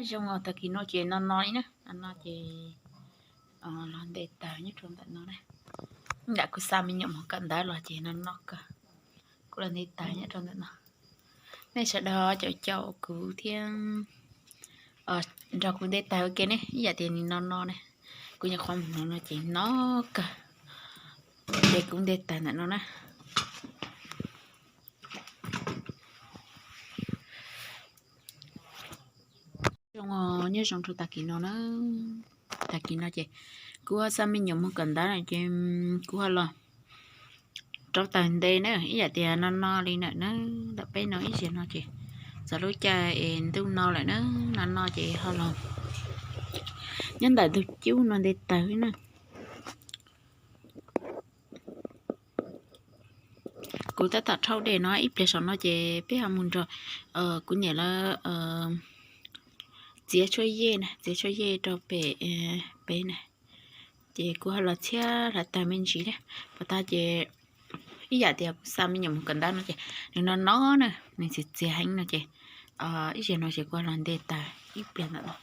Zoo, tag kis no ces no no li na, no no ces los nte taws nyob rau ntawm no na. Nram kuv xa me nyuam mus kawm ntawv los ces no no kawg, kuv los nte taws nyob rau ntawm no. Nej sawv daws caum caum kuv thiab nrog kuv nte taws ua ke ne, ib yam tias nws no no na. Kuv nyuam qhuav mus no no ces no kawg, ces kuv nte taws ntawm no na. Zoo, nyob zoo rau tag kis no na. Tag kis no ces kuv ho xa me nyuam mus kawm ntawv no ces kuv ho los rauv taws nte na, ib yam tias no no li ntawm na, ntawm peb no ib zaug no ces txog lub caij es ntuj no lawm na, no no ces ho los nyob ntawm ntug cub no nte taws na. Kuv tab tom rhaub dej no ib pliag saum no ces peb ho mus nrog kuv niam lawv txiav tshuaj yej na, txiav tshuaj yej rau pem peb na. Ces kuv ho los txhiab hlawv taws me ntsis na, pas tag ces ib yam tias kuv xa me nyuam mus kawm ntawv no ces nws no no na, nws txias txias heev no ces ib zaug no ces kuv ho los nte taws ib pliag ntawm no.